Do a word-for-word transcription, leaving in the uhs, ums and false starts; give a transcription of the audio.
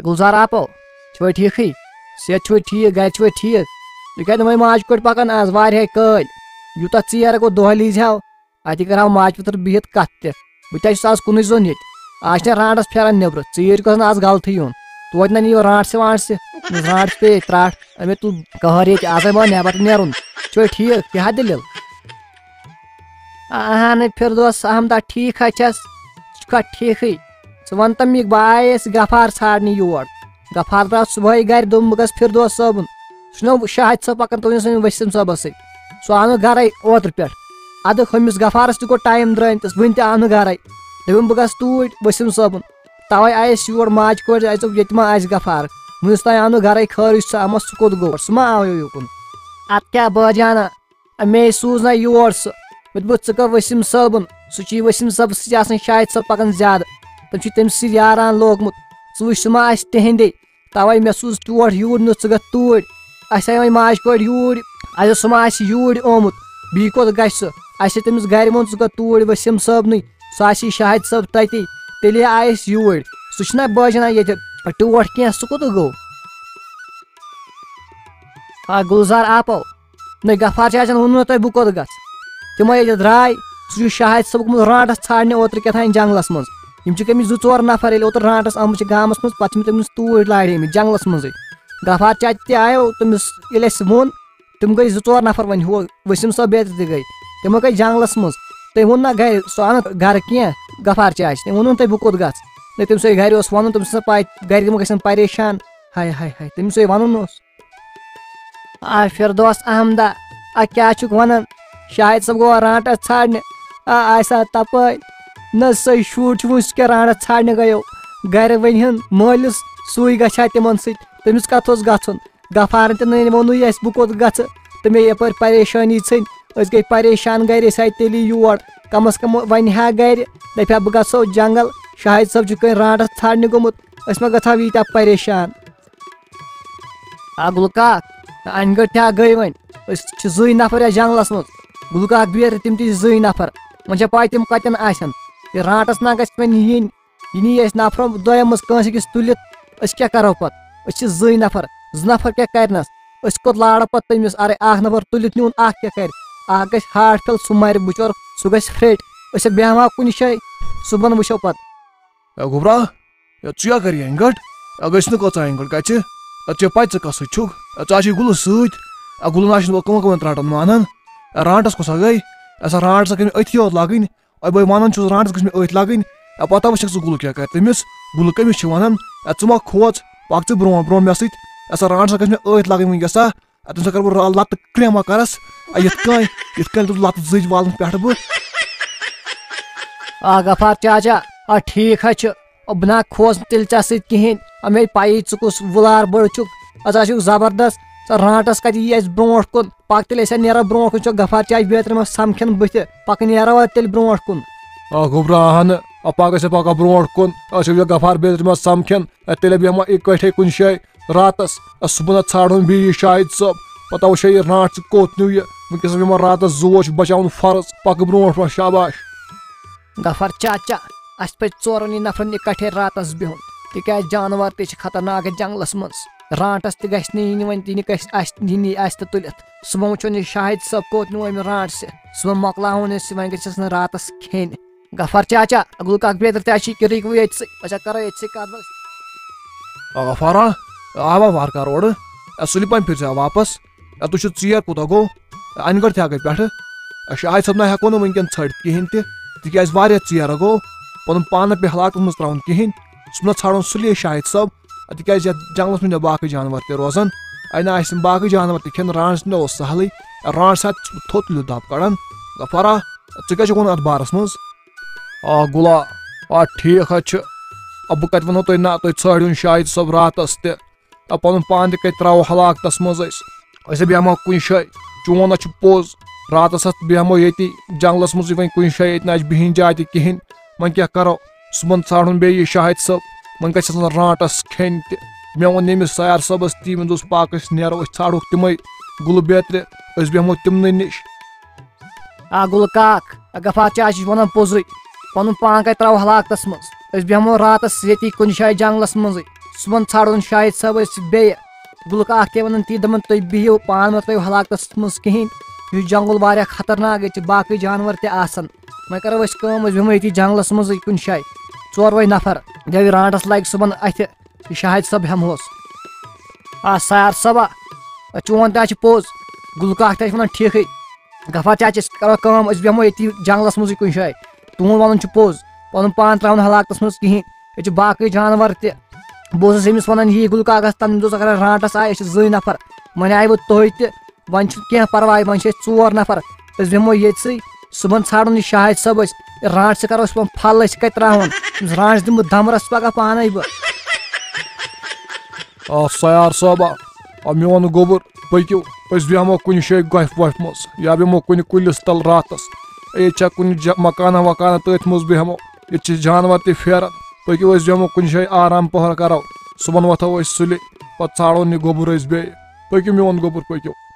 گُلزار آپو، چھُوے ٹھیٖکھٕے؟ صحت چھُوے ٹھیٖک؟ گرِ چھُوے ٹھیٖک؟ تُہۍ کَتہِ وۄنۍ ماجہِ کوٚٹ پَکان آز واریاہے کٲلۍ؟ یوٗتاہ ژیر گوٚو دۄہ لیٖزِ ہاو، اَتی کَرہاو ماجہِ پِتُر بِہِتھ کَتھ تہِ۔ بہٕ تہِ ہا چھُس آز کُنُے زوٚن ییٚتہِ۔ آز چھِنہ رانٛٹَس پھیران نیٚبرٕ، ژیٖرۍ گوٚژھ نہٕ آز غلطٕے یُن۔ توتہِ نہ نِیِو رانٛٹسٕے وانٛٹسٕے، رانٛٹَس پیٚیہِ ترٛٹھ۔ اَمے تُل قہر ییٚتہِ، آز ہے ما نٮ۪بر تہِ نیرُن۔ چھُوے ٹھیٖک؟ کیٛاہ دٔلیٖل؟ اہن فردوس احمدہ، ٹھیٖک ہا چھَس۔ ژٕ چھُکھا ٹھیٖکھٕے؟ ژٕ وَن تہٕ مےٚ، بہٕ آیس غفار ژھانٛڈنہِ یور۔ غفار درٛاو صُبحٲے گرِ، دوٚپُن، بہٕ گژھٕ فردوس صٲبُن۔ سُہ چھُنہ شاہد صٲب پَکان تُہٕنٛدِس أمۍ ؤسیٖم صٲبَس سۭتۍ۔ سُہ آو نہٕ گرے اوترٕ پٮ۪ٹھ۔ اَدٕ ہُمِس غفارَس تہِ گوٚو ٹایم درٛٲمتِس، وٕنہِ تہِ آو نہٕ گرے۔ دوٚپُن، بہٕ گژھٕ توٗرۍ ؤسیٖم صٲبُن۔ تَوَے آیَس یور ماجہِ کورِ، اَسہِ دوٚپ، ییٚتہِ ما آسہِ غفار۔ وٕنیُس تام آو نہٕ گرے، خٲرٕے چھُ سا آمُت، سُہ کوٚت گوٚو؟ سُہ ما آو یوکُن؟ اَدٕ کیٛاہ بٲجانہ، مے سوٗز نہ یور سُہ۔ مےٚ دوٚپُس، ژٕ کَر ؤسیٖم صٲبُن، سُہ چھُ یہِ ؤسیٖم صٲبَس سۭتۍ آسان شاہد صٲب پَکان زیادٕ۔ تٔمۍ چھُ تٔمِس سۭتۍ یاران لوگمُت۔ ژٕ وٕچھ، سُہ ما آسہِ تِہِنٛدے۔ تَوَے مےٚ سوٗز تور یوٗرۍ، نہٕ ژٕ گژھ توٗرۍ۔ اَسہِ آے وۄنۍ ماجہِ کورِ یوٗرۍ، اَسہِ دوٚپ، سُہ ما آسہِ یوٗرۍ آمُت، بیٚیہِ کوٚت گژھِ سُہ؟ اَسہِ چھِ تٔمِس گرِ ووٚن، ژٕ گژھ توٗرۍ ؤسیٖم صٲبنٕے، سُہ آسہِ شاہد صٲب تَتی۔ تیٚلے آے أسۍ یوٗرۍ۔ سُہ چھُنہ بٲجنہ ییٚتہِ ٹوٹھ کینٛہہ، سُہ کوٚت گوٚو؟ آ، گُلزار آپو، نہ غفار چاچن ووٚنوُ نہ تۄہہِ بہٕ کوٚت گژھٕ؟ تِمے ییٚتہِ درٛاے، سُہ چھُ شاہد صٲب گوٚمُت رانٛٹس ژھانٛڈنہِ اوترٕ کیٛاہ تام جنگلس منٛز۔ یِم چھِ گٔمٕتۍ زٕ ژور نفر، ییٚلہِ اوترٕ رانٛٹس آمٕتۍ چھِ گامس منٛز، پتہٕ چھِ تٔمِس توٗرۍ لارے مٕتۍ جنگلس منٛزٕے۔ غفار چاچہِ تہِ آیو تٔمِس، ییٚلہِ اَسہِ ووٚن، تِم گٔے زٕ ژور نفر، وۄنۍ ہُہ ؤسیٖم صٲب بیترِ تہِ گٔے، تِمو گٔے جنگلس منٛز۔ تٔمۍ ووٚن نہ گرِ، سُہ آو نہٕ گرٕ کینٛہہ، غفار چاچہِ۔ تٔمۍ ووٚن نہٕ تۄہہِ بہٕ کوٚت گژھٕ؟ نہ تٔمِس اوس گرِ اوس وَنُن، تٔمِس ٲس نہٕ پَے، گرِکۍ ما گژھن پریشان۔ ہاے ہاے ہاے، تٔمِس اوس وَنُن اوس۔ آ فردوس احمدہ، آ کیٛاہ چھُکھ وَنان؟ شاہد صٲب گوٚو رانٛٹَس ژھانٛڈنہِ۔ آ آسہِ ہا تَپٲرۍ۔ نہ سُے شُر چھُ وٕنہِ، سُہ کیٛاہ رانٛٹَس ژھانٛڈنہِ گٔیو؟ گَرِ ؤنۍ ہن مٲلِس، سُے گژھِ ہا تِمَن سۭتۍ۔ تٔمِس کَتھ اوس گژھُن؟ غفارَن تہِ نہٕ ووٚنُے اَسہِ بہٕ کوٚت گژھٕ۔ تہٕ مےٚ یَپٲرۍ پریشٲنی ژھٕنۍ۔ أسۍ گٔے پریشان گَرِ، أسۍ آے تیٚلی یور۔ کَمَس کَم وَنہِ ہا گَرِ، دَپہِ ہا بہٕ گژھو جنٛگل، شاہد صٲب چھُ کٲنۍ رانٛٹَس ژھانٛڈنہِ گوٚمُت۔ أسۍ ما گژھو ییٖتیٛاہ پریشان؟ آ گُلہٕ کاک، انہِ گٔٹۍ تہِ ہا گٔے وۄنۍ۔ أسۍ چھِ زٕے نفر یتھ جنگلس منٛز۔ گُلہٕ کاک بیترِ، تِم تہِ چھِ زٕے نفر۔ وۄنۍ چھےٚ پاے تِم کتٮ۪ن آسن۔ یہِ رانٹس نا گژھِ وۄنۍ یِنۍ۔ یہِ نی اَسہِ نفرو دۄیو منٛز کٲنٛسہِ أکِس تُلِتھ، أسۍ کیٛاہ کرو پتہٕ؟ أسۍ چھِ زٕے نفر، زٕ نفر کیٛاہ کرنس؟ أسۍ کوٚت لارو پتہٕ تٔمِس؟ ارے اکھ نفر تُلِتھ نیوٗن، اکھ کیٛاہ کرِ؟ اکھ گژھِ ہارٹ فیل، سُہ مرِ بچور، سُہ گژھِ پھرٛٹۍ۔ أسۍ بیٚہمہٕ ہاو کُنہِ جایہِ، صُبحن وٕچھو پتہٕ۔ اے گوٚبرا، اے ژٕ کیٛاہ کَرِ یہِ اَنہِ گٔٹ؟ اے گٔژھ نہٕ کۭژاہ اَنہِ گٔٹ کَتہِ؟ اے ژےٚ پَے ژٕ کَس سۭتۍ چھُکھ؟ اے ژٕ آسہِ گُلہٕ سۭتۍ۔ اے گُلہٕ نہ چھُنہٕ وۄنۍ کٕمَن کٕمَن ترٛاٹَن مانان۔ اے رانٛٹَس کۄس سا گٔے؟ اے سا رانٛٹَس سا گٔژھ مےٚ أتھی یوت لاگٕنۍ۔ اے بہٕ ہے وَنان چھُس رانٛٹَس گٔژھ مےٚ أتھۍ لاگٕنۍ۔ اے پَتہ وٕچھَکھ ژٕ گُلہٕ کیٛاہ کَرِ تٔمِس۔ گُلہٕ کٔمِس چھِ وَنان؟ اے ژٕ ما کھوژ؟ پَکھ ژٕ برٛونٛہہ برٛونٛہہ مےٚ سۭتۍ۔ اے سا رانٛٹَس سا گٔژھ مےٚ أتھۍ لاگٕنۍ وٕنۍکٮ۪س سا۔ اَتھ تَمہِ ساتہٕ کَرٕ بہٕ را-، لَتہٕ کرٛٮ۪ما کَرَس۔ اَ، یِتھ کٔنۍ، یِتھ کٔنۍ تُل لَتہٕ زٕج والَن پٮ۪ٹھٕ بہٕ۔ آ، غفار چاچا، آ، ٹھیٖک حظ چھُ۔ آ، بہٕ نہ کھوژ نہٕ تیٚلہِ ژےٚ سۭتۍ کِہیٖنۍ۔ آ، مےٚ پَیی ژٕ کُس وُلار بٔڑ چھُکھ۔ آ، ژٕ ہا چھُکھ زبردست۔ ژٕ رانٛٹَس کَتہِ یی اَسہِ برٛونٛٹھ کُن۔ پَکھ تیٚلہِ أسۍ ہا نیرو برٛونٛٹھ کُن، ژٕ چھُکھ غفار چاچہِ بیترِ منٛز سَمکھٮ۪ن بٕتھِ۔ پَکھ نیرو اَتہِ تیٚلہِ برٛونٛٹھ کُن۔ آ، گوٚبرا، اَہَنہٕ۔ آ، پَکھ أسۍ ہا پَکو برٛونٛٹھ کُن۔ أسۍ چھِ غفار بیترِ منٛز سَمکھٮ۪ن۔ اے، تیٚلہِ بیٚہمو اِکوٹھے کُنہِ جایہِ راتس۔ اے، صُبحن ژھانڈون بیٚیہِ یہِ شاہد صٲب۔ پتہ وٕچھو یہِ رانٛٹھ ژٕ کوٚت نیوٗ یہِ۔ وٕنکیٚس بیٚہمو راتس زُوَس چھُ بچاوُن فرض۔ پکہٕ برونٛٹھ برونٛٹھ، شاباش۔ غفار چاچا، اَسہِ پَزِ ژورنٕے نفرن اِکٹھے راتس بِہُن، تِکیازِ جانور تہِ چھِ خطرناک یَتھ جنگلس منٛز۔ رانٛٹس تہِ گژھِ نہٕ یِنہِ وۄنۍ، تہِ نہٕ گژھِ اَسہِ، یہِ نی اَسہِ تہِ تُلِتھ۔ صُبحن وٕچھون یہِ شاہد صٲب کوٚت نیوٗ أمۍ رانٛٹھ سۭتۍ۔ صُبحن مۄکلاوون أسۍ یہِ، وۄنۍ گژھٮ۪س نہٕ راتس کھیٚنۍ۔ غفار چاچا، گُلہٕ کاک بیترِ تہِ، اَسہِ چھِ یہِ کِرٕے ییٚتہِ سٕے، أسۍ ہا کرو ییٚتہِ سٕے کَتھ باتھ۔ آ، غفارا، آ، آوا وارٕ کارٕ اورٕ۔ آ، سُلہِ پہم پھِر زِ ہا واپس۔ آ، تُہۍ چھِو ژیر، کوٗتاہ گوٚو؟ آ، اَنہِ گٔٹۍ تہِ ہا گٔے پٮ۪ٹھٕ۔ آ، شاہد صٲب نہ ہٮ۪کو نہٕ وٕنکٮ۪ن ژھٲنٛڈِتھ کِہیٖنۍ تہِ، تِکیٛازِ واریاہ ژیر گوٚو۔ پَنُن پان نہٕ پیٚیہِ ہلاکتَس منٛز ترٛاوُن کِہیٖنۍ۔ سُہ نہ ژھانڈون سُلے شاہد صٲب۔ آ، تِکیٛازِ یَتھ جنٛگلَس منٛز چھِ باقٕے جانوَر تہِ روزان۔ اَتہِ نہ آسہِ تِم باقٕے جانوَر تہِ کھٮ۪ن، رانٛٹَس نہ اوس سہلٕے۔ آ، رانٛٹَس آسہِ تھوٚد تُلِتھ دَب کَڑان۔ غفارا، ژٕ کیٛاہ چھُکھ وَنان اَتھ بارَس منٛز؟ آ گُلا، آ ٹھیٖک حظ چھُ۔ آ بہٕ کَتہِ وَنو تۄہہِ نہ، تُہۍ ژھٲنٛڈِو شاہد صٲب راتَس تہِ۔ آ پَنُن پان تہِ کَتہِ ترٛاوو ہلاکتَس منٛز أسۍ؟ أسۍ ہے بیٚہمو کُنہِ جایہِ۔ چون ہا چھُ پوٚز، راتَس ہَتھ بیٚہمو ییٚتی جنٛگلَس منٛزٕے وۄنۍ کُنہِ جایہِ، ییٚتہِ نہ آسہِ بِہِنۍ جاے تہِ کِہیٖنۍ۔ وۄنۍ کیٛاہ کَرو؟ صُبحن ژھانٛڈُن بیٚیہِ یہِ شاہد صٲب۔ وۄنۍ گژھِ آسُن رانٛٹَس کھیٚنۍ تہِ۔ مےٚ ووٚن ییٚمِس سیار صٲبَس تی، مےٚ دوٚپُس، پاکھ أسۍ نیرو، أسۍ ژھانٛڈوکھ تِمَے گُلہٕ بیترِ، أسۍ بیٚہمو تِمنٕے نِش۔ آ گُلہٕ کاک، آ غفار چاچا چھُ وَنان پوٚزُے، پَنُن پان کَتہِ ترٛاوو ہلاکتَس منٛز؟ أسۍ بیٚہمو راتَس ییٚتی کُنہِ جایہِ جنٛگلَس منٛزٕے، صُبحن ژھانٛڈون شاہد صٲب أسۍ بیٚیہِ۔ گُلہٕ کاک تہِ وَنان تی، دَپان تُہۍ بِہِو پانہٕ مہ ترٲیِو ہلاکتَس منٛز کِہیٖنۍ، یہِ چھُ جنٛگُل واریاہ خطرناک، ییٚتہِ چھِ باقٕے جانوَر تہِ آسان۔ وۄنۍ کَرو أسۍ کٲم، أسۍ بیٚہمو ییٚتی جنٛگلَس منٛزٕے کُنہِ جایہِ، ژوروَے نفر، گوٚو یہِ رانٛٹَس لَگہِ صُبحن اَتھِ، یہِ شاہد صٲب ہٮ۪مہوس۔ آ سیار صٲبا، چون تہِ ہا چھُ پوٚز، گُلہٕ کاک تہِ ہا چھِ وَنان ٹھیٖکھٕے۔ غفار چاچا، أسۍ کَرو کٲم، أسۍ بیٚہمو ییٚتی جنٛگلَس منٛزٕے کُنہِ جایہِ، تُہُنٛد وَنُن چھُ پوٚز، پَنُن پان ترٛاوُن ہلاکتَس منٛز کِہیٖنۍ، ییٚتہِ چھِ باقٕے جانوَر تہِ۔ بہٕ اوسُس أمِس وَنان، یی گُلہٕ کاکَس تَمہِ دۄہ، ژٕ کَران رانٛٹَس آے، أسۍ چھِ زٕے نفر، وۄنۍ آیہِ وۄنۍ تُہۍ تہِ، وۄنۍ چھُنہٕ کینٛہہ پَرواے، وۄنۍ چھِ أسۍ ژور نفر، أسۍ بیٚہمو ییٚتسٕے، صُبحن ژھانٛڈُن یہِ شاہد صٲب أسۍ، رانٛٹَس کَرو أسۍ پَنُن پھل، أسۍ کَتہِ ترٛاوہون؟ أمِس رانٛٹَس دِمہٕ بہٕ دَمرَس پَگاہ پانَے بہٕ۔ آ سیار صٲبا، آ میون گوٚبُر، پٔکِو، أسۍ بیٚہمو کُنہِ جایہِ گۄپھِ وۄپھِ منٛز یا بیٚہمو کُنہِ کُلِس تَل راتَس۔ ییٚتہِ چھا کُنہِ جا-، مکانہ وکانہ، تٔتھۍ منٛز بیٚہمو، ییٚتہِ چھِ جانوَر تہِ پھیران۔ پٔکِو، أسۍ بیٚہمو کُنہِ جایہِ، آرام پَہر کَرو، صُبحن وۄتھو أسۍ سُلے، پَتہٕ ژھانٛڈون یہِ گوٚبُر أسۍ بیٚیہِ۔ پٔکِو میون گوٚبُر، پٔکِو۔